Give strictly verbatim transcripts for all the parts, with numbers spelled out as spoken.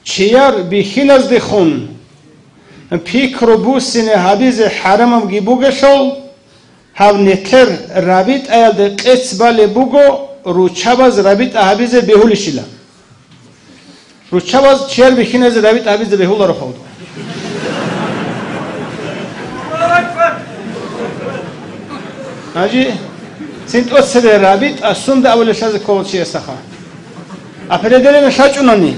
Чияр бихьиназдехун пикру буссине гьабизе хӀарамабги бугелъул, гьаб нилъер рабитӀаялде къец балеб буго руччабаз рабитӀа гьабизе бегьулищила. Руччабаз чияр бихьиназе рабитӀа гьабизе бегьуларо хавду. Гьанже цин тӀоцебе рабитӀа сунда абулеб лъазе ккола чиясдаха. Определение лъачӀунани,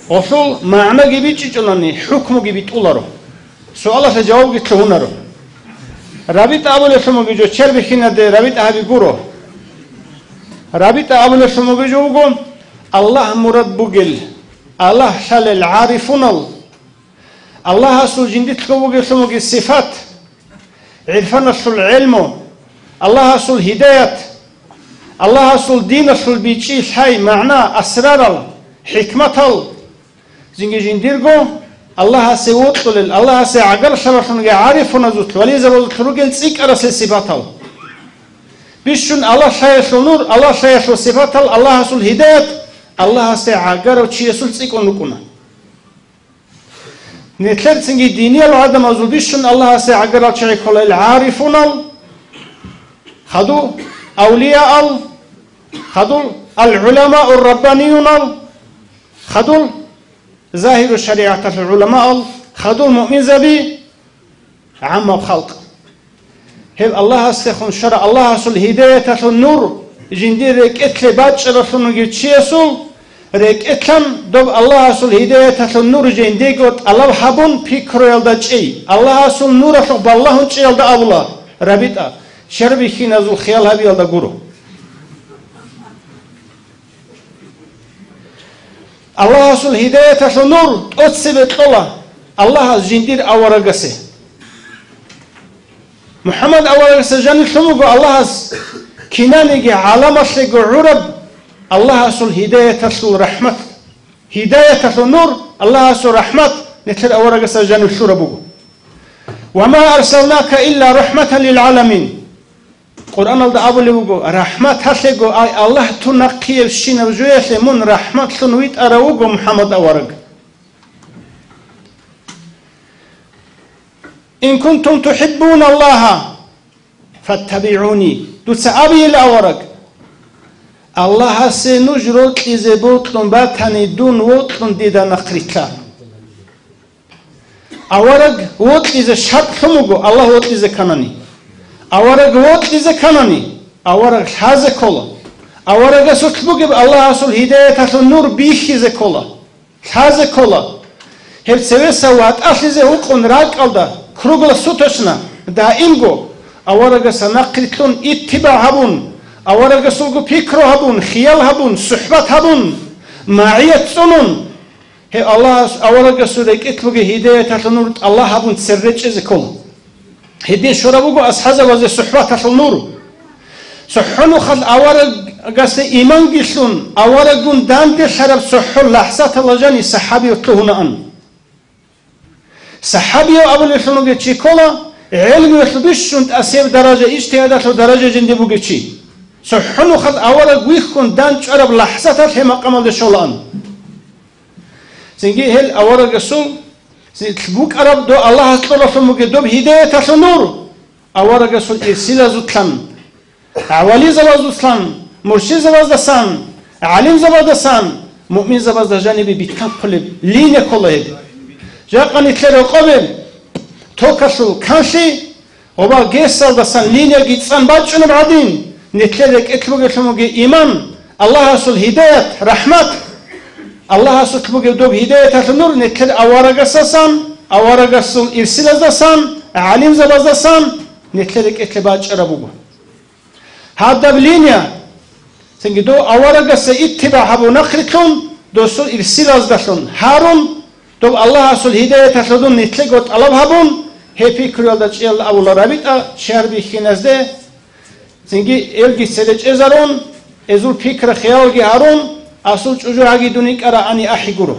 гъолъул магӀнаги бичӀчӀичӀунани, хӀукмуги битӀуларо. Суалалъе жавабги лъугьунаро. РабитӀа абулелъун бугеб жо чияр бихьинаде рабитӀа гьаби гуро. РабитӀа абулелъун бугеб жо буго, Аллагь мурад бугел, Аллагь лъалел гӀарифунал, Аллагьасул жиндилъго бугелъун бугеб сифат, гӀирфаналъул гӀелму, Аллагьасул гьидаят, Аллагьасул диналъул бичӀчӀи, лъай, магӀна, асрарал, хӀикматал, цинги жиндирго Аллагьасе вокьулел, Аллагьасе гӀагарлъаралъунги гӀарифуназулъ, вализабазулъ ругел цӀикӀкӀарасел сипатал. Бищун Аллагь лъаялъул нур, Аллагь лъаялъул сипатал, Аллагьасул гьидаят Аллагьасе гӀагарав чиясул цӀикӀкӀун рукӀуна. Нилъер цинги диниял гӀадамазул бищун Аллагьасе гӀагарал чагӀи ккола ил гӀарифунал, хадув авлияал, хадув ал-гӀуламаур-раббаниюнал, хадув загьиру шаригӀаталъул гӀуламаал, хадув муъминзаби, гӀаммаб халкъ. Гьеб Аллагьасдехун щвара, Аллагьасул гьидаяталъул нур жиндир рекӀелъе бачӀаралъун вугев чиясул рекӀелъан доб Аллагьасул гьидаяталъул нур жиндиего тӀалаб гьабун пикруялда чӀей. Аллагьасул нуралъухъ балагьун чӀеялда абула, рабитӀа, чияр бихьиназул хиял гьабиялда гуро. Аллагьасул гьидаяталъул нур тӀоцебе кьола Аллагьас жиндир аварагасе. МухӀаммад аварагасе жаниб лъун буго Аллагьас кинаниги гӀаламалъего гӀураб Аллагьасул гьидаяталъул рахӀмат. Гьидаяталъул нур, Аллагьасул рахӀмат нилъер аварагасе жаниб лъураб буго. «Ва ма арсалнака илла рахӀматан лил гӀаламин». Къуръаналда абулеб буго, рахӀмат гьалъего, ай Аллагь тун нахъиябщинаб жоялъе мун рахӀматлъун витӀарав вуго МухӀаммад авараг. «Ин кунтум тухӀиббуна Аллагьа, фаттабигӀуни». Дуца абейила, авараг, Аллагьасе нуж рокьизе бокьун батани, дун вокьун дида нахърилълъа. Авараг вокьизе шартӀ лъун вуго, Аллагь вокьизе кканани. Авараг вокьизе кканани, авараг лъазе ккола. Аварагасулъ бугеб Аллагьасул гьидаяталъул нур бихьизе ккола, лъазе ккола. Гьеб цевеса ватӀалъизе гьукъун ракӀалда, круглосуточно, даимго, аварагаса нахърилълъун иттибагӀ гьабун, аварагасулго пикру гьабун, хиял гьабун, сухӀбат гьабун, магӀият цӀунун, Гьеб Аллагьас аварагасул рекӀелъ бугеб гьидаяталъул нур тӀалаб гьабун цере чӀезе ккола. Гьедин щвараб буго асхӀазабазе сухӀбаталъул нур. ЦохӀо нухалъ аварагасде иманги лъун, авараггун данделъараб цохӀо лахӀзаталда жаниб сахӀабияв лъугьунаан. СахӀабияв абулелъун вугев чи ккола, гӀелмуялъул бищун тӀасеб даража, ижтигьадалъул даража жинди бугев чи. ЦохӀо нухалъ авараг вихьун дандчӀвараб лахӀзаталъ гьеб макъамалде щолаан. Цинги гьел аварагасул букӀараб доб Аллагьас кьолалъун бугеб доб гьидаяталъул нур, аварагасул ирсилазулъан, гӀавализабаздасан, муршидзабаздасан, гӀалимзабаздасан, муъминзабазда жанибе битӀун кколеб линия ккола гьеб. Жакъа нилъер рокъобе токалъул канлъи, Гъоба гесалдасан линияги цӀан бачӀунеб гӀадин, нилъер рекӀелъ бугелъун бугеб иман, Аллагьасул гьидаят, рахӀмат, Аллагьасулъ бугеб доб гьидаяталъул нур нилъер аварагасдасан, аварагасул ирсилаздасан, гӀалимзабаздасан нилъер рекӀелъе бачӀараб буго. Гьадаб линия, цинги дов аварагасда иттибагӀ гьабун нахърилълъун, досул ирсилаздалъун гьарун, доб Аллагьасул гьидаяталъудун нилъего тӀалаб гьабун, гьеб пикруялда чӀеялда абула рабитӀа чияр бихьиназде, цинги элги цере чӀезарун, эзул пикра-хиялги гьарун, асул чӀужугӀаги дун йикӀара ани ахӀи гуро.